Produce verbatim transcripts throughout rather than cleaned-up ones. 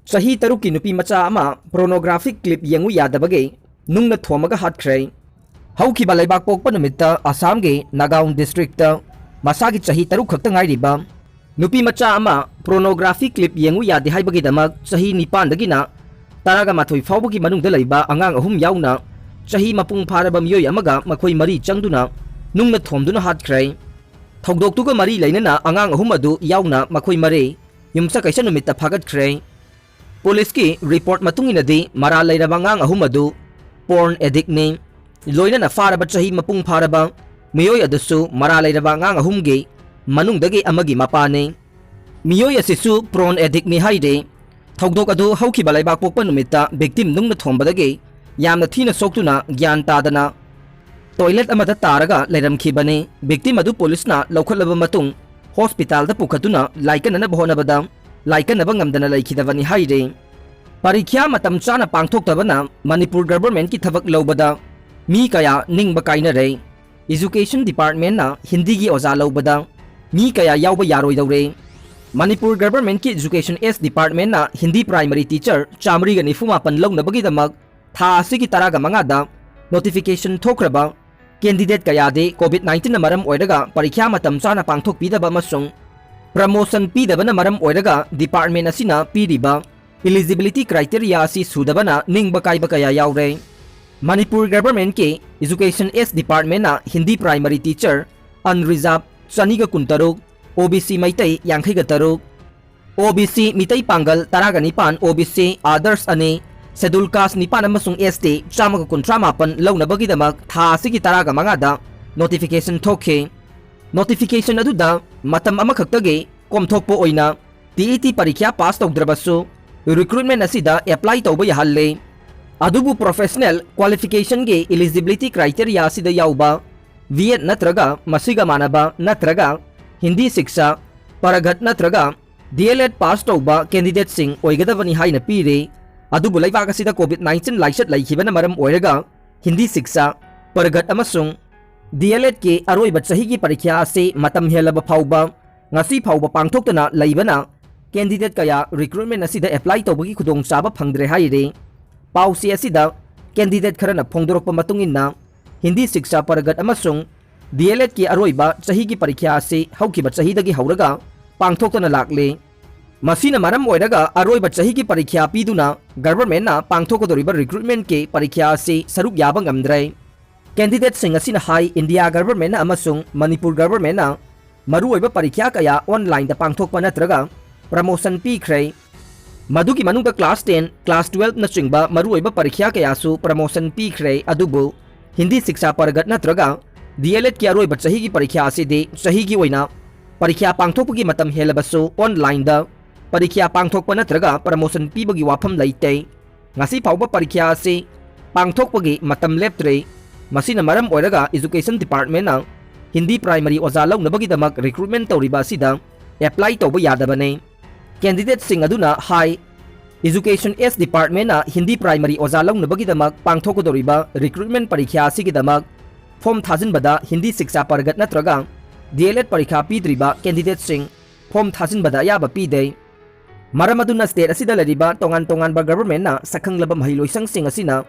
ꯆꯍꯤ ꯇꯔꯨꯛꯀꯤ ꯅꯨꯄꯤ ꯃꯆꯥ ꯑꯃ pornographic clip ꯌꯦꯡꯉꯨ ꯌꯥꯗꯕꯒꯤ ꯅꯨꯡꯅ ꯊꯣꯝꯃꯒ ꯍꯥꯠꯈ꯭ꯔꯦ꯫ ꯍꯧꯈꯤꯕ ꯂꯩꯕꯥꯛ ꯄꯣꯛꯄ ꯅꯨꯃꯤꯠꯇ ꯑꯁꯥꯝꯒꯤ ꯅꯥꯒꯥꯎꯟ districtꯇ ꯃꯁꯥꯒꯤ ꯆꯍꯤ ꯇꯔꯨꯛ ꯈꯛꯇ ꯉꯥꯏꯔꯤꯕ ꯅꯨꯄꯤ ꯃꯆꯥ ꯑꯃ pornography clip ꯌꯦꯡꯉꯨ ꯌꯥꯗꯦ ꯍꯥꯏꯕꯒꯤꯗꯃꯛ ꯆꯍꯤ ꯅꯤꯄꯥꯟꯗꯒꯤꯅ ꯇꯔꯥꯒ ꯃꯥꯊꯣꯏ ꯐꯥꯎꯕꯒꯤ ꯃꯅꯨꯡꯗ ꯂꯩꯕ ꯑꯉꯥꯡ ꯑꯍꯨꯝ ꯌꯥꯎꯅ ꯆꯍꯤ ꯃꯄꯨꯡ ꯐꯥꯔꯕ ꯃꯤꯑꯣꯏ ꯑꯃꯒ ꯃꯈꯣꯏ ꯃꯔꯤ ꯆꯪꯗꯨꯅ ꯅꯨꯡꯅ ꯊꯣꯝꯗꯨꯅ ꯍꯥꯠꯈ꯭ꯔꯦ꯫ ꯊꯧꯗꯣꯛꯇꯨꯒ ꯃꯔꯤ ꯂꯩꯅꯅ ꯑꯉꯥꯡ ꯑꯍꯨꯝ ꯑꯗꯨ ꯌꯥꯎꯅ ꯃꯈꯣꯏ ꯃꯔꯤ ꯌꯨꯝꯁꯀꯩꯁ ꯅꯨꯃꯤꯠꯇ ꯐꯥꯒꯠꯈ꯭ꯔꯦ꯫ ꯄꯨꯂꯤꯁꯀꯤ report ꯃꯇꯨꯡ ꯏꯟꯅꯗꯤ ꯃꯔꯥꯜ ꯂꯩꯔꯕ ꯑꯉꯥꯡ ꯑꯍꯨꯝ ꯑꯗꯨ porn addictꯅꯤ꯫ ꯂꯣꯏꯅꯅ ꯐꯥꯔꯕ ꯆꯍꯤ ꯃꯄꯨꯡ ꯐꯥꯔꯕ ꯃꯤꯑꯣꯏ ꯑꯗꯨꯁꯨ ꯃꯔꯥꯜ ꯂꯩꯔꯕ ꯑꯉꯥꯡ ꯑꯍꯨꯝꯒꯤ ꯃꯅꯨꯡꯗꯒꯤ ꯑꯃꯒꯤ ꯃꯄꯥꯅꯤ꯫ ꯃꯤꯑꯣꯏ ꯑꯁꯤꯁꯨ porn addictꯅꯤ ꯍꯥꯏꯔꯤ꯫ ꯊꯧꯗꯣꯛ ꯑꯗꯨ ꯍꯧꯈꯤꯕ ꯂꯩꯕꯥꯛ ꯄꯣꯛꯄ ꯅꯨꯃꯤꯠꯇ victim ꯅꯨꯡꯅ ꯊꯣꯝꯕꯗꯒꯤ ꯌꯥꯝꯅ ꯊꯤꯅ ꯁꯣꯛꯇꯨꯅ ꯒ꯭ꯌꯥꯟ ꯇꯥꯗꯅ toilet ꯑꯃꯗ ꯇꯥꯔꯒ ꯂꯩꯔꯝꯈꯤꯕꯅꯤ꯫ Victim ꯑꯗꯨ ꯄꯨꯂꯤꯁꯅ ꯂꯧꯈꯠꯂꯕ ꯃꯇꯨꯡ hospitalꯗ ꯄꯨꯈꯠꯇꯨꯅ ꯂꯥꯏꯀꯠꯅꯅꯕ ꯍꯣꯠꯅꯕꯗ ꯂꯥꯏꯀꯠꯅꯕ ꯉꯝꯗꯅ ꯂꯩꯈꯤꯗꯕꯅꯤ ꯍꯥꯏꯔꯤ꯫ ꯄꯔꯤꯈ꯭ꯌꯥ ꯃꯇꯝ ꯆꯥꯅ ꯄꯥꯡꯊꯣꯛꯇꯕꯅ ꯃꯅꯤꯄꯨꯔ governmentꯀꯤ ꯊꯕꯛ ꯂꯧꯕꯗ ꯃꯤ ꯀꯌꯥ ꯅꯤꯡꯕ ꯀꯥꯏꯅꯔꯦ꯫ Education departmentꯅ ꯍꯤꯟꯗꯤꯒꯤ ꯑꯣꯖꯥ ꯂꯧꯕꯗ ꯃꯤ ꯀꯌꯥ ꯌꯥꯎꯕ ꯌꯥꯔꯣꯏꯗꯧꯔꯦ꯫ Manipur governmentꯀꯤ Education S departmentꯅ Hindi primary teacher ꯆꯥꯃꯔꯤꯒ ꯅꯤꯐꯨ ꯃꯥꯄꯟ ꯂꯧꯅꯕꯒꯤꯗꯃꯛ ꯊꯥ ꯑꯁꯤꯒꯤ ꯇꯔꯥꯒ ꯃꯉꯥꯗ notification ꯊꯣꯛꯈ꯭ꯔꯕ candidate ꯀꯌꯥꯗꯤ COVID nineteenꯅ ꯃꯔꯝ ꯑꯣꯏꯔꯒ ꯄꯔꯤꯈ꯭ꯌꯥ ꯃꯇꯝ ꯆꯥꯅ ꯄꯥꯡꯊꯣꯛꯄꯤꯗꯕ ꯑꯃꯁꯨꯡ promotion ꯄꯤꯗꯕꯅ ꯃꯔꯝ ꯑꯣꯏꯔꯒ department ꯑꯁꯤꯅ ꯄꯤꯔꯤꯕ eligibility criteria ꯑꯁꯤ ꯁꯨꯗꯕꯅ ꯅꯤꯡꯕ ꯀꯥꯏꯕ ꯀꯌꯥ ꯌꯥꯎꯔꯦ꯫ Manipur governmentꯀꯤ Education S departmentꯅ Hindi primary teacher unreserved ꯆꯅꯤꯒ ꯀꯨꯟꯇꯔꯨꯛ, OBC ꯃꯩꯇꯩ ꯌꯥꯡꯈꯩꯒ ꯇꯔꯨꯛ, OBC ꯃꯤꯇꯩ ꯄꯥꯡꯒꯜ ꯇꯔꯥꯒ ꯅꯤꯄꯥꯟ, OBC others ꯑꯅꯤ, Scheduled Caste ꯅꯤꯄꯥꯟ ꯑꯃꯁꯨꯡ ST ꯆꯥꯝꯃꯒ ꯀꯨꯟꯊ꯭ꯔꯥ ꯃꯥꯄꯟ ꯂꯧꯅꯕꯒꯤꯗꯃꯛ ꯊꯥ ꯑꯁꯤꯒꯤ ꯇꯔꯥꯒ ꯃꯉꯥꯗ notification ꯊꯣꯛꯈꯤ꯫ Notification ꯑꯗꯨꯗ ꯃꯇꯝ ꯑꯃꯈꯛꯇꯒꯤ ꯀꯣꯝꯊꯣꯛꯄ ꯑꯣꯏꯅ TET ꯄꯔꯤꯈ꯭ꯌꯥ pass ꯇꯧꯗ꯭ꯔꯕꯁꯨ recruitment ꯑꯁꯤꯗ apply ꯇꯧꯕ ꯌꯥꯍꯜꯂꯦ꯫ ꯑꯗꯨꯕꯨ professional qualificationꯒꯤ eligibility criteria ꯑꯁꯤꯗ ꯌꯥꯎꯕ B.Ed ꯅꯠꯇ꯭ꯔꯒ ꯃꯁꯤꯒ ꯃꯥꯟꯅꯕ ꯅꯠꯇ꯭ꯔꯒ ꯍꯤꯟꯗꯤ ꯁꯤꯛꯁꯥ, ꯄꯔꯒꯠ ꯅꯠꯇ꯭ꯔꯒ D.El.Ed pass ꯇꯧꯕ candidateꯁꯤꯡ ꯑꯣꯏꯒꯗꯕꯅꯤ ꯍꯥꯏꯅ ꯄꯤꯔꯤ꯫ ꯑꯗꯨꯕꯨ ꯂꯩꯕꯥꯛ ꯑꯁꯤꯗ COVID nineteen ꯂꯥꯏꯆꯠ ꯂꯩꯈꯤꯕꯅ ꯃꯔꯝ ꯑꯣꯏꯔꯒ ꯍꯤꯟꯗꯤ ꯁꯤꯛꯁꯥ, ꯄꯔꯒꯠ ꯑꯃꯁꯨꯡ D.El.Edꯀꯤ ꯑꯔꯣꯏꯕ ꯆꯍꯤꯒꯤ ꯄꯔꯤꯈ꯭ꯌꯥ ꯑꯁꯤ ꯃꯇꯝ ꯍꯦꯜꯂꯕ ꯐꯥꯎꯕ ꯉꯁꯤ ꯐꯥꯎꯕ ꯄꯥꯡꯊꯣꯛꯇꯅ ꯂꯩꯕꯅ candidate ꯀꯌꯥ recruitment ꯑꯁꯤꯗ apply ꯇꯧꯕꯒꯤ ꯈꯨꯗꯣꯡꯆꯥꯕ ꯐꯪꯗ꯭ꯔꯦ ꯍꯥꯏꯔꯤ꯫ ꯄꯥꯎꯆꯦ ꯑꯁꯤꯗ candidate ꯈꯔꯅ ꯐꯣꯡꯗꯣꯔꯛꯄ ꯃꯇꯨꯡ ꯏꯟꯅ, ꯍꯤꯟꯗꯤ ꯁꯤꯛꯁꯥ ꯄꯔꯒꯠ ꯑꯃꯁꯨꯡ D.El.Edꯀꯤ ꯑꯔꯣꯏꯕ ꯆꯍꯤꯒꯤ ꯄꯔꯤꯈ꯭ꯌꯥ ꯑꯁꯤ ꯍꯧꯈꯤꯕ ꯆꯍꯤꯗꯒꯤ ꯍꯧꯔꯒ ꯄꯥꯡꯊꯣꯛꯇꯅ ꯂꯥꯛꯂꯤ꯫ ꯃꯁꯤꯅ ꯃꯔꯝ ꯑꯣꯏꯔꯒ ꯑꯔꯣꯏꯕ ꯆꯍꯤꯒꯤ ꯄꯔꯤꯈ꯭ꯌꯥ ꯄꯤꯗꯨꯅ governmentꯅ ꯄꯥꯡꯊꯣꯛꯀꯗꯧꯔꯤꯕ recruitmentꯀꯤ ꯄꯔꯤꯈ꯭ꯌꯥ ꯑꯁꯤ ꯁꯔꯨꯛ ꯌꯥꯕ ꯉꯝꯗ꯭ꯔꯦ꯫ Candidateꯁꯤꯡ ꯑꯁꯤꯅ ꯍꯥꯏ, ꯏꯟꯗꯤꯌꯥ governmentꯅ ꯑꯃꯁꯨꯡ ꯃꯅꯤꯄꯨꯔ governmentꯅ ꯃꯔꯨꯑꯣꯏꯕ ꯄꯔꯤꯈ꯭ꯌꯥ ꯀꯌꯥ onlineꯗ ꯄꯥꯡꯊꯣꯛꯄ ꯅꯠꯇ꯭ꯔꯒ promotion ꯄꯤꯈ꯭ꯔꯦ꯫ ꯃꯗꯨꯒꯤ ꯃꯅꯨꯡꯗ class ten, class twelveꯅꯆꯤꯡꯕ ꯃꯔꯨꯑꯣꯏꯕ ꯄꯔꯤꯈ꯭ꯌꯥ ꯀꯌꯥꯁꯨ promotion ꯄꯤꯈ꯭ꯔꯦ꯫ ꯑꯗꯨꯕꯨ ꯍꯤꯟꯗꯤ ꯁꯤꯛꯁꯥ ꯄꯔꯒꯠ ꯅꯠꯇ꯭ꯔꯒ D.El.Edꯀꯤ ꯑꯔꯣꯏꯕ ꯆꯍꯤꯒꯤ ꯄꯔꯤꯈ꯭ꯌꯥ ꯑꯁꯤꯗꯤ ꯆꯍꯤꯒꯤ ꯑꯣꯏꯅ ꯄꯔꯤꯈ꯭ꯌꯥ ꯄꯥꯡꯊꯣꯛꯄꯒꯤ ꯃꯇꯝ ꯍꯦꯜꯂꯕꯁꯨ onlineꯗ ꯄꯔꯤꯈ꯭ꯌꯥ ꯄꯥꯡꯊꯣꯛꯄ ꯅꯠꯇ꯭ꯔꯒ promotion ꯄꯤꯕꯒꯤ ꯋꯥꯐꯝ ꯂꯩꯇꯦ꯫ ꯉꯁꯤ ꯐꯥꯎꯕ ꯄꯔꯤꯈ꯭ꯌꯥ ꯑꯁꯤ ꯄꯥꯡꯊꯣꯛꯄꯒꯤ ꯃꯇꯝ ꯂꯦꯞꯇ꯭ꯔꯤ꯫ ꯃꯁꯤꯅ ꯃꯔꯝ ꯑꯣꯏꯔꯒ education departmentꯅ ꯍꯤꯟꯗꯤ primary ꯑꯣꯖꯥ ꯂꯧꯅꯕꯒꯤꯗꯃꯛ recruitment ꯇꯧꯔꯤꯕ ꯑꯁꯤꯗ apply ꯇꯧꯕ ꯌꯥꯗꯕꯅꯤ꯫ Candidateꯁꯤꯡ ꯑꯗꯨꯅ ꯍꯥꯏ, Education S departmentꯅ ꯍꯤꯟꯗꯤ primary ꯑꯣꯖꯥ ꯂꯧꯅꯕꯒꯤꯗꯃꯛ ꯄꯥꯡꯊꯣꯛꯀꯗꯧꯔꯤꯕ recruitment ꯄꯔꯤꯈ꯭ꯌꯥ ꯑꯁꯤꯒꯤꯗꯃꯛ form ꯊꯥꯖꯤꯟꯕꯗ ꯍꯤꯟꯗꯤ ꯁꯤꯛꯁꯥ ꯄꯔꯒꯠ ꯅꯠꯇ꯭ꯔꯒ D.El.Ed ꯄꯔꯤꯈꯥ ꯄꯤꯗ꯭ꯔꯤꯕ candidateꯁꯤꯡ form ꯊꯥꯖꯤꯟꯕꯗ ꯑꯌꯥꯕ ꯄꯤꯗꯦ꯫ ꯃꯔꯝ ꯑꯗꯨꯅ state ꯑꯁꯤꯗ ꯂꯩꯔꯤꯕ ꯇꯣꯉꯥꯟ ꯇꯣꯉꯥꯟꯕ governmentꯅ ꯁꯛꯈꯪꯂꯕ ꯃꯍꯩꯂꯣꯏꯁꯪꯁꯤꯡ ꯑꯁꯤꯅ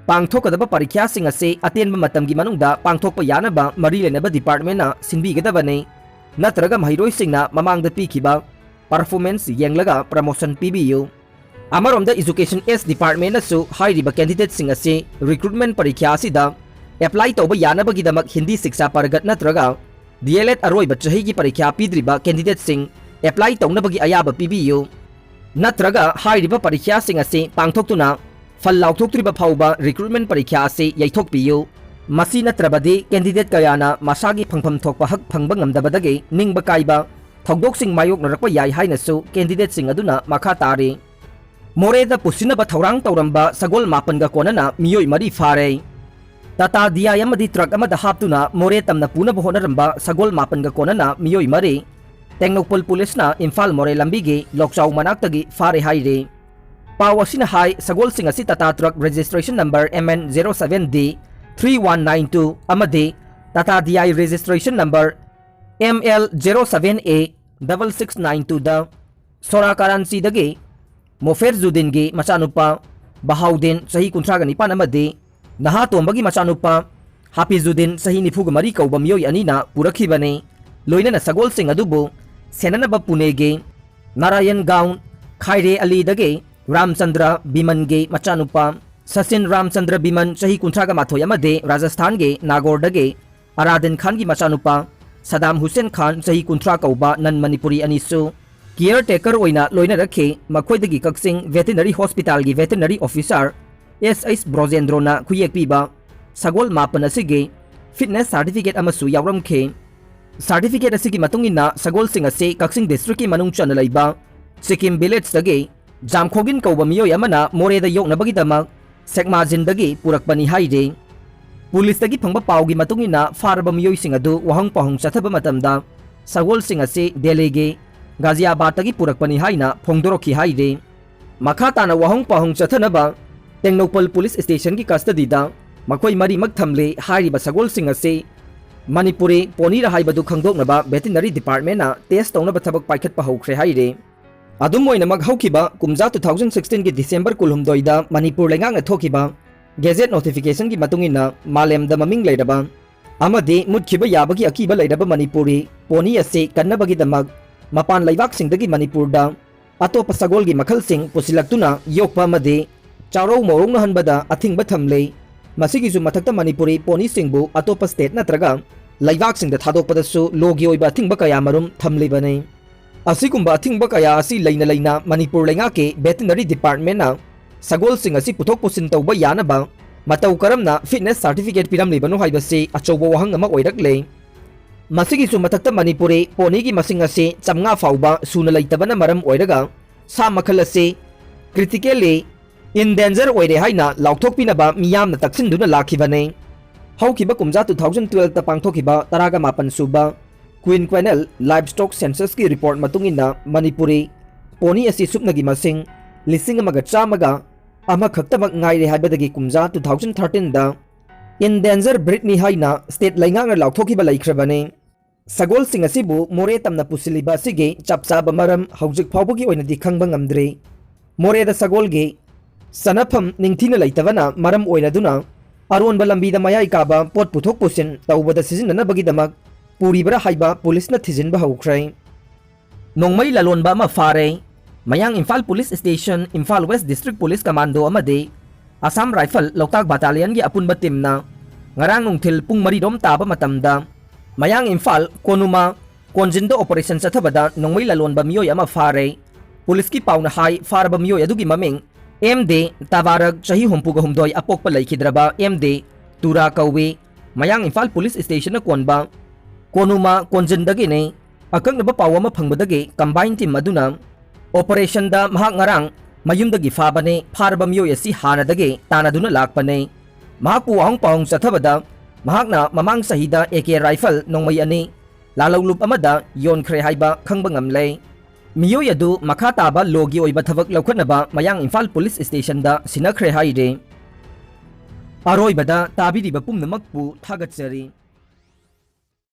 ꯄꯥꯡꯊꯣꯛꯀꯗꯕ ꯄꯔꯤꯈ꯭ꯌꯥꯁꯤꯡ ꯑꯁꯤ ꯑꯇꯦꯟꯕ ꯃꯇꯝꯒꯤ ꯃꯅꯨꯡꯗ ꯄꯥꯡꯊꯣꯛꯄ ꯌꯥꯅꯕ ꯃꯔꯤ ꯂꯩꯅꯕ departmentꯅ ꯁꯤꯟꯕꯤꯒꯗꯕꯅꯤ, ꯅꯠꯇ꯭ꯔꯒ ꯃꯍꯩꯔꯣꯏꯁꯤꯡꯅ ꯃꯃꯥꯡꯗ ꯄꯤꯈꯤꯕ performance ꯌꯦꯡꯂꯒ promotion ꯄꯤꯕꯤꯌꯨ꯫ ꯑꯃꯔꯣꯝꯗ Education S departmentꯅꯁꯨ ꯍꯥꯏꯔꯤꯕ candidateꯁꯤꯡ ꯑꯁꯤ recruitment ꯄꯔꯤꯈ꯭ꯌꯥ ꯑꯁꯤꯗ apply ꯇꯧꯕ ꯌꯥꯅꯕꯒꯤꯗꯃꯛ ꯍꯤꯟꯗꯤ ꯁꯤꯛꯁꯥ ꯄꯔꯒꯠ ꯅꯠꯇ꯭ꯔꯒ D.El.Ed ꯑꯔꯣꯏꯕ ꯆꯍꯤꯒꯤ ꯄꯔꯤꯈ꯭ꯌꯥ ꯄꯤꯗ꯭ꯔꯤꯕ candidateꯁꯤꯡ apply ꯇꯧꯅꯕꯒꯤ ꯑꯌꯥꯕ ꯄꯤꯕꯤꯌꯨ, ꯅꯠꯇ꯭ꯔꯒ ꯍꯥꯏꯔꯤꯕ ꯄꯔꯤꯈ꯭ꯌꯥꯁꯤꯡ ꯑꯁꯤ ꯄꯥꯡꯊꯣꯛꯇꯨꯅ ꯐꯜ ꯂꯥꯎꯊꯣꯛꯇ꯭ꯔꯤꯕ ꯐꯥꯎꯕ recruitment ꯄꯔꯤꯈ꯭ꯌꯥ ꯑꯁꯤ ꯌꯩꯊꯣꯛꯄꯤꯌꯨ꯫ ꯃꯁꯤ ꯅꯠꯇ꯭ꯔꯕꯗꯤ candidate ꯀꯌꯥꯅ ꯃꯁꯥꯒꯤ ꯐꯪꯐꯝ ꯊꯣꯛꯄ ꯍꯛ ꯐꯪꯕ ꯉꯝꯗꯕꯗꯒꯤ ꯅꯤꯡꯕ ꯀꯥꯏꯕ ꯊꯧꯗꯣꯛꯁꯤꯡ ꯃꯥꯌꯣꯛꯅꯔꯛꯄ ꯌꯥꯏ ꯍꯥꯏꯅꯁꯨ candidateꯁꯤꯡ ꯑꯗꯨꯅ ꯃꯈꯥ ꯇꯥꯔꯤ꯫ ꯃꯣꯔꯦꯗ ꯄꯨꯁꯤꯟꯅꯕ ꯊꯧꯔꯥꯡ ꯇꯧꯔꯝꯕ ꯁꯒꯣꯜ ꯃꯥꯄꯟꯒ ꯀꯣꯟꯅꯅ ꯃꯤꯑꯣꯏ ꯃꯔꯤ ꯐꯥꯔꯦ꯫ Tata D I ꯑꯃꯗꯤ truck ꯑꯃꯗ ꯍꯥꯞꯇꯨꯅ ꯃꯣꯔꯦ ꯇꯝꯅ ꯄꯨꯅꯕ ꯍꯣꯠꯅꯔꯝꯕ ꯁꯒꯣꯜ ꯃꯥꯄꯟꯒ ꯀꯣꯟꯅꯅ ꯃꯤꯑꯣꯏ ꯃꯔꯤ ꯇꯦꯡꯅꯧꯄꯜ ꯄꯨꯂꯤꯁꯅ ꯏꯝꯐꯥꯜ ꯃꯣꯔꯦ ꯂꯝꯕꯤꯒꯤ ꯂꯣꯛꯆꯥꯎ ꯃꯅꯥꯛꯇꯒꯤ ꯐꯥꯔꯦ ꯍꯥꯏꯔꯤ꯫ ꯄꯥꯎ ꯑꯁꯤꯅ ꯍꯥꯏ, ꯁꯒꯣꯜꯁꯤꯡ ꯑꯁꯤ Tata truck registration number M N zero seven D three one nine two ꯑꯃꯗꯤ Tata D I registration number M L zero seven A double six nine twoꯗ ꯁꯣꯔꯥ ꯀꯥꯔꯥꯟꯆꯤꯗꯒꯤ ꯃꯣꯐꯦꯔ ꯖꯨꯗꯤꯟꯒꯤ ꯃꯆꯥꯅꯨꯄꯥ ꯕꯍꯥꯎꯗꯤꯟ, ꯆꯍꯤ ꯀꯨꯟꯊ꯭ꯔꯥꯒ ꯅꯤꯄꯥꯟ, ꯑꯃꯗꯤ ꯅꯍꯥ ꯇꯣꯝꯕꯒꯤ ꯃꯆꯥꯅꯨꯄꯥ ꯍꯥꯐꯤꯖꯨꯗꯤꯟ, ꯆꯍꯤ ꯅꯤꯐꯨꯒ ꯃꯔꯤ, ꯀꯧꯕ ꯃꯤꯑꯣꯏ ꯑꯅꯤꯅ ꯄꯨꯔꯛꯈꯤꯕꯅꯤ꯫ ꯂꯣꯏꯅꯅ ꯁꯒꯣꯜꯁꯤꯡ ꯑꯗꯨꯕꯨ ꯁꯦꯟꯅꯅꯕ ꯄꯨꯅꯦꯒꯤ ꯅꯥꯔꯥꯌꯟ ꯒꯥꯎꯟ ꯈꯥꯏꯔꯦ ꯑꯂꯤꯗꯒꯤ ꯔꯥꯝꯆꯟꯗ꯭ꯔ ꯕꯤꯃꯟꯒꯤ ꯃꯆꯥꯅꯨꯄꯥ ꯁꯆꯤꯟ ꯔꯥꯝꯆꯟꯗ꯭ꯔ ꯕꯤꯃꯟ, ꯆꯍꯤ ꯀꯨꯟꯊ꯭ꯔꯥꯒ ꯃꯥꯊꯣꯏ, ꯑꯃꯗꯤ ꯔꯥꯖꯁꯊꯥꯟꯒꯤ ꯅꯥꯒꯣꯔꯗꯒꯤ ꯑꯔꯥꯗꯤꯟ ꯈꯥꯟꯒꯤ ꯃꯆꯥꯅꯨꯄꯥ ꯁꯗꯥꯝ ꯍꯨꯁꯦꯟ ꯈꯥꯟ, ꯆꯍꯤ ꯀꯨꯟꯊ꯭ꯔꯥ, ꯀꯧꯕ ꯅꯟ ꯃꯅꯤꯄꯨꯔꯤ ꯑꯅꯤꯁꯨ ꯀꯤꯌꯔ ꯇꯦꯀꯔ ꯑꯣꯏꯅ ꯂꯣꯏꯅꯔꯛꯈꯤ꯫ ꯃꯈꯣꯏꯗꯒꯤ ꯀꯛꯆꯤꯡ ꯚꯦꯇꯤꯅꯔꯤ ꯍꯣꯁꯄꯤꯇꯥꯜꯒꯤ ꯚꯦꯇꯤꯅꯔꯤ ꯑꯣꯐꯤꯁꯥꯔ ꯑꯦꯁ ꯑꯩꯆ ꯕ꯭ꯔꯣꯖꯦꯟꯗ꯭ꯔꯣꯅ ꯈꯨꯌꯦꯛ ꯄꯤꯕ ꯁꯒꯣꯜ ꯃꯥꯄꯟ ꯑꯁꯤꯒꯤ ꯐꯤꯠꯅꯦꯁ ꯁꯥꯔꯇꯤꯐꯤꯀꯦꯠ ꯑꯃꯁꯨ ꯌꯥꯎꯔꯝꯈꯤ꯫ ꯁꯥꯔꯇꯤꯐꯤꯀꯦꯠ ꯑꯁꯤꯒꯤ ꯃꯇꯨꯡ ꯏꯟꯅ ꯁꯒꯣꯜꯁꯤꯡ ꯑꯁꯤ ꯀꯛꯆꯤꯡ ꯗꯤꯁꯇ꯭ꯔꯤꯛꯀꯤ ꯃꯅꯨꯡ ꯆꯟꯅ ꯂꯩꯕ ꯁꯤꯀꯤꯝ ꯚꯤꯂꯦꯖꯇꯒꯤ ꯖꯥꯝꯈꯣꯒꯤꯟ ꯀꯧꯕ ꯃꯤꯑꯣꯏ ꯑꯃꯅ ꯃꯣꯔꯦꯗ ꯌꯣꯛꯅꯕꯒꯤꯗꯃꯛ ꯁꯦꯛꯃꯥꯖꯤꯟꯗꯒꯤ ꯄꯨꯔꯛꯄꯅꯤ ꯍꯥꯏꯔꯤ꯫ ꯄꯨꯂꯤꯁꯇꯒꯤ ꯐꯪꯕ ꯄꯥꯎꯒꯤ ꯃꯇꯨꯡ ꯏꯟꯅ, ꯐꯥꯔꯕ ꯃꯤꯑꯣꯏꯁꯤꯡ ꯑꯗꯨ ꯋꯥꯍꯪ ꯄꯥꯎꯍꯪ ꯆꯠꯊꯕ ꯃꯇꯝꯗ ꯁꯒꯣꯜꯁꯤꯡ ꯑꯁꯤ ꯗꯦꯜꯂꯤꯒꯤ ꯒꯥꯖꯤꯌꯥꯕꯥꯗꯇꯒꯤ ꯄꯨꯔꯛꯄꯅꯤ ꯍꯥꯏꯅ ꯐꯣꯡꯗꯣꯔꯛꯈꯤ ꯍꯥꯏꯔꯤ꯫ ꯃꯈꯥ ꯇꯥꯅ ꯋꯥꯍꯪ ꯄꯥꯎꯍꯪ ꯆꯠꯊꯅꯕ ꯇꯦꯡꯅꯧꯄꯜ ꯄꯨꯂꯤꯁ ꯁ꯭ꯇꯦꯁꯟꯒꯤ ꯀꯁꯇꯗꯤꯗ ꯃꯈꯣꯏ ꯃꯔꯤꯃꯛ ꯊꯝꯂꯦ꯫ ꯍꯥꯏꯔꯤꯕ ꯁꯒꯣꯜꯁꯤꯡ ꯑꯁꯤ ꯃꯅꯤꯄꯨꯔꯤ ꯄꯣꯅꯤꯔ ꯍꯥꯏꯕꯗꯨ ꯈꯪꯗꯣꯛꯅꯕ ꯚꯦꯇꯤꯅꯔꯤ ꯗꯤꯄꯥꯔꯠꯃꯦꯟꯅ ꯇꯦꯁ ꯇꯧꯅꯕ ꯊꯕꯛ ꯄꯥꯏꯈꯠꯄ ꯍꯧꯈ꯭ꯔꯦ ꯍꯥꯏꯔꯤ꯫ ꯑꯗꯨꯝ ꯑꯣꯏꯅꯃꯛ, ꯍꯧꯈꯤꯕ ꯀꯨꯝꯖꯥ two thousand sixteen ꯒꯤ ꯗꯤꯁꯦꯝꯕꯔ ꯀꯨꯟꯍꯨꯝꯗꯣꯏꯗ ꯃꯅꯤꯄꯨꯔ ꯂꯩꯉꯥꯛꯅ ꯊꯣꯛꯈꯤꯕ ꯒꯦꯖꯦꯠ ꯅꯣꯇꯤꯐꯤꯀꯦꯁꯟꯒꯤ ꯃꯇꯨꯡ ꯏꯟꯅ, ꯃꯥꯂꯦꯝꯗ ꯃꯃꯤꯡ ꯂꯩꯔꯕ ꯑꯃꯗꯤ ꯃꯨꯠꯈꯤꯕ ꯌꯥꯕꯒꯤ ꯑꯀꯤꯕ ꯂꯩꯔꯕ ꯃꯅꯤꯄꯨꯔꯤ ꯄꯣꯅꯤ ꯑꯁꯤ ꯀꯟꯅꯕꯒꯤꯗꯃꯛ ꯃꯄꯥꯟ ꯂꯩꯕꯥꯛꯁꯤꯡꯗꯒꯤ ꯃꯅꯤꯄꯨꯔꯗ ꯑꯇꯣꯞꯄ ꯁꯒꯣꯜꯒꯤ ꯃꯈꯜꯁꯤꯡ ꯄꯨꯁꯤꯜꯂꯛꯇꯨꯅ ꯌꯣꯛꯄ ꯑꯃꯗꯤ ꯆꯥꯔꯧ ꯃꯧꯔꯧꯅꯍꯟꯕꯗ ꯑꯊꯤꯡꯕ ꯊꯝꯂꯦ꯫ ꯃꯁꯤꯒꯤꯁꯨ ꯃꯊꯛꯇ, ꯃꯅꯤꯄꯨꯔꯤ ꯄꯣꯅꯤꯁꯤꯡꯕꯨ ꯑꯇꯣꯞꯄ ꯁ꯭ꯇꯦꯠ ꯅꯠꯇ꯭ꯔꯒ ꯂꯩꯕꯥꯛꯁꯤꯡꯗ ꯊꯥꯗꯣꯛꯄꯗꯁꯨ ꯂꯣꯒꯤ ꯑꯣꯏꯕ ꯑꯊꯤꯡꯕ ꯀꯌꯥꯃꯔꯨꯝ ꯊꯝꯂꯤꯕꯅꯤ꯫ ꯑꯁꯤꯒꯨꯝꯕ ꯑꯊꯤꯡꯕ ꯀꯌꯥ ꯑꯁꯤ ꯂꯩꯅ ꯂꯩꯅ ꯃꯅꯤꯄꯨꯔ ꯂꯩꯉꯥꯛꯀꯤ ꯚꯦꯇꯤꯅꯔꯤ ꯗꯤꯄꯥꯔꯠꯃꯦꯟꯅ ꯁꯒꯣꯜꯁꯤꯡ ꯑꯁꯤ ꯄꯨꯊꯣꯛ ꯄꯨꯁꯤꯟ ꯇꯧꯕ ꯌꯥꯅꯕ ꯃꯇꯧ ꯀꯔꯝꯅ ꯐꯤꯠꯅꯦꯁ ꯁꯥꯔꯇꯤꯐꯤꯀꯦꯠ ꯄꯤꯔꯝꯂꯤꯕꯅꯣ ꯍꯥꯏꯕꯁꯤ ꯑꯆꯧꯕ ꯋꯥꯍꯪ ꯑꯃ ꯑꯣꯏꯔꯛꯂꯦ꯫ ꯃꯁꯤꯒꯤꯁꯨ ꯃꯊꯛꯇ, ꯃꯅꯤꯄꯨꯔꯤ ꯄꯣꯅꯤꯒꯤ ꯃꯁꯤꯡ ꯑꯁꯤ ꯆꯥꯝꯃꯉꯥ ꯐꯥꯎꯕ ꯁꯨꯅ ꯂꯩꯇꯕꯅ ꯃꯔꯝ ꯑꯣꯏꯔꯒ ꯁꯥ ꯃꯈꯜ ꯑꯁꯤ critically endanger ꯑꯣꯏꯔꯦ ꯍꯥꯏꯅ ꯂꯥꯎꯊꯣꯛꯄꯤꯅꯕ ꯃꯤꯌꯥꯝꯅ ꯇꯛꯁꯤꯟꯗꯨꯅ ꯂꯥꯛꯈꯤꯕꯅꯤ꯫ ꯍꯧꯈꯤꯕ ꯀꯨꯝꯖꯥ two thousand twelve ꯇ ꯄꯥꯡꯊꯣꯛꯈꯤꯕ ꯇꯔꯥꯒ ꯃꯥꯄꯟ ꯁꯨꯕ Quinquennial Livestock Census ꯀꯤ ꯔꯤꯄꯣꯔꯠ ꯃꯇꯨꯡ ꯏꯟꯅ, ꯃꯅꯤꯄꯨꯔꯤ ꯄꯣꯅꯤ ꯑꯁꯤ ꯁꯨꯞꯅꯒꯤ ꯃꯁꯤꯡ ꯂꯤꯁꯤꯡ ꯑꯃꯒ ꯆꯥꯝꯃꯒ ꯑꯃꯈꯛꯇꯃꯛ ꯉꯥꯏꯔꯦ ꯍꯥꯏꯕꯗꯒꯤ ꯀꯨꯝꯖꯥ two thousand thirteen ꯗ endanger breed ꯅꯤ ꯍꯥꯏꯅ ꯁ꯭ꯇꯦꯠ ꯂꯩꯉꯥꯛꯅ ꯂꯥꯎꯊꯣꯛꯈꯤꯕ ꯂꯩꯈ꯭ꯔꯕꯅꯤ꯫ ꯁꯒꯣꯜꯁꯤꯡ ꯑꯁꯤꯕꯨ ꯃꯣꯔꯦ ꯇꯝꯅ ꯄꯨꯁꯤꯜꯂꯤꯕ ꯑꯁꯤꯒꯤ ꯆꯞ ꯆꯥꯕ ꯃꯔꯝ ꯍꯧꯖꯤꯛ ꯐꯥꯎꯕꯒꯤ ꯑꯣꯏꯅꯗꯤ ꯈꯪꯕ ꯉꯝꯗ꯭ꯔꯤ꯫ ꯃꯣꯔꯦꯗ ꯁꯒꯣꯜꯒꯤ ꯆꯠꯅꯐꯝ ꯅꯤꯡꯊꯤꯅ ꯂꯩꯇꯕꯅ ꯃꯔꯝ ꯑꯣꯏꯔꯗꯨꯅ ꯑꯔꯣꯟꯕ ꯂꯝꯕꯤꯗ ꯃꯌꯥꯏ ꯀꯥꯕ ꯄꯣꯠ ꯄꯨꯊꯣꯛ ꯄꯨꯁꯤꯟ ꯇꯧꯕꯗ ꯁꯤꯖꯤꯟꯅꯅꯕꯒꯤꯗꯃꯛ ꯄꯨꯔꯤꯕ꯭ꯔꯥ ꯍꯥꯏꯕ ꯄꯨꯂꯤꯁꯅ ꯊꯤꯖꯤꯟꯕ ꯍꯧꯈ꯭ꯔꯦ꯫ ꯅꯣꯡꯃꯩ ꯂꯂꯣꯟꯕ ꯑꯃ ꯐꯥꯔꯦ꯫ Mayang Imphal police station, Imphal west district police commando ꯑꯃꯗꯤ ꯑꯁꯥꯝ ꯔꯥꯏꯐꯜ ꯂꯣꯛꯇꯥꯛ ꯕꯥꯇꯥꯂꯤꯌꯟꯒꯤ ꯑꯄꯨꯟꯕ ꯇꯤꯝꯅ ꯉꯔꯥꯡ ꯅꯨꯡꯊꯤꯜ ꯄꯨꯡ ꯃꯔꯤ ꯔꯣꯝ ꯇꯥꯕ ꯃꯇꯝꯗ ꯃꯌꯥꯡ ꯏꯝꯐꯥꯜ ꯀꯣꯅꯨꯃꯥ ꯀꯣꯟꯖꯤꯟꯗ ꯑꯣꯄꯔꯦꯁꯟ ꯆꯠꯊꯕꯗ ꯅꯣꯡꯃꯩ ꯂꯂꯣꯟꯕ ꯃꯤꯑꯣꯏ ꯑꯃ ꯐꯥꯔꯦ꯫ ꯄꯨꯂꯤꯁꯀꯤ ꯄꯥꯎꯅ ꯍꯥꯏ, ꯐꯥꯔꯕ ꯃꯤꯑꯣꯏ ꯑꯗꯨꯒꯤ ꯃꯃꯤꯡ ꯑꯦꯝ ꯗꯦ ꯇꯕꯥꯔꯛ, ꯆꯍꯤ ꯍꯨꯝꯐꯨꯒ ꯍꯨꯝꯗꯣꯏ, ꯑꯄꯣꯛꯄ ꯂꯩꯈꯤꯗ꯭ꯔꯕ ꯑꯦꯝ ꯗꯦ ꯇꯨꯔꯥ ꯀꯧꯏ꯫ ꯃꯌꯥꯡ ꯏꯝꯐꯥꯜ ꯄꯨꯂꯤꯁ ꯁ꯭ꯇꯦꯁꯟꯅ ꯀꯣꯟꯕ ꯀꯣꯅꯨꯃꯥ ꯀꯣꯟꯖꯤꯟꯗꯒꯤꯅꯤ꯫ ꯑꯀꯛꯅꯕ ꯄꯥꯎ ꯑꯃ ꯐꯪꯕꯗꯒꯤ ꯀꯝꯕꯥꯏꯟ ꯇꯤꯝ ꯑꯗꯨꯅ ꯑꯣꯄꯔꯦꯁꯟꯗ ꯃꯍꯥꯛ ꯉꯔꯥꯡ ꯃꯌꯨꯝꯗꯒꯤ ꯐꯥꯕꯅꯤ꯫ ꯐꯥꯔꯕ ꯃꯤꯑꯣꯏ ꯑꯁꯤ ꯍꯥꯟꯅꯗꯒꯤ ꯇꯥꯟꯅꯗꯨꯅ ꯂꯥꯛꯄꯅꯤ꯫ ꯃꯍꯥꯛꯄꯨ ꯑꯍꯣꯡ ꯄꯥꯍꯣꯡ ꯆꯠꯊꯕꯗ ꯃꯍꯥꯛꯅ ꯃꯃꯥꯡ ꯆꯍꯤꯗ ꯑꯦ ꯀꯦ ꯔꯥꯏꯐꯜ ꯅꯣꯡꯃꯩ ꯑꯅꯤ ꯂꯥꯂꯧꯂꯨꯞ ꯑꯃꯗ ꯌꯣꯟꯈ꯭ꯔꯦ ꯍꯥꯏꯕ ꯈꯪꯕ ꯉꯝꯂꯦ꯫ ꯃꯤꯑꯣꯏ ꯑꯗꯨ ꯃꯈꯥ ꯇꯥꯕ ꯂꯣꯒꯤ ꯑꯣꯏꯕ ꯊꯕꯛ ꯂꯧꯈꯠꯅꯕ ꯃꯌꯥꯡ ꯏꯝꯐꯥꯜ ꯄꯨꯂꯤꯁ ꯁ꯭ꯇꯦꯁꯟꯗ ꯁꯤꯟꯅꯈ꯭ꯔꯦ ꯍꯥꯏꯔꯤ꯫ ꯑꯔꯣꯏꯕꯗ ꯇꯥꯕꯤꯔꯤꯕ ꯄꯨꯝꯅꯃꯛꯄꯨ ꯊꯥꯒꯠꯆꯔꯤ꯫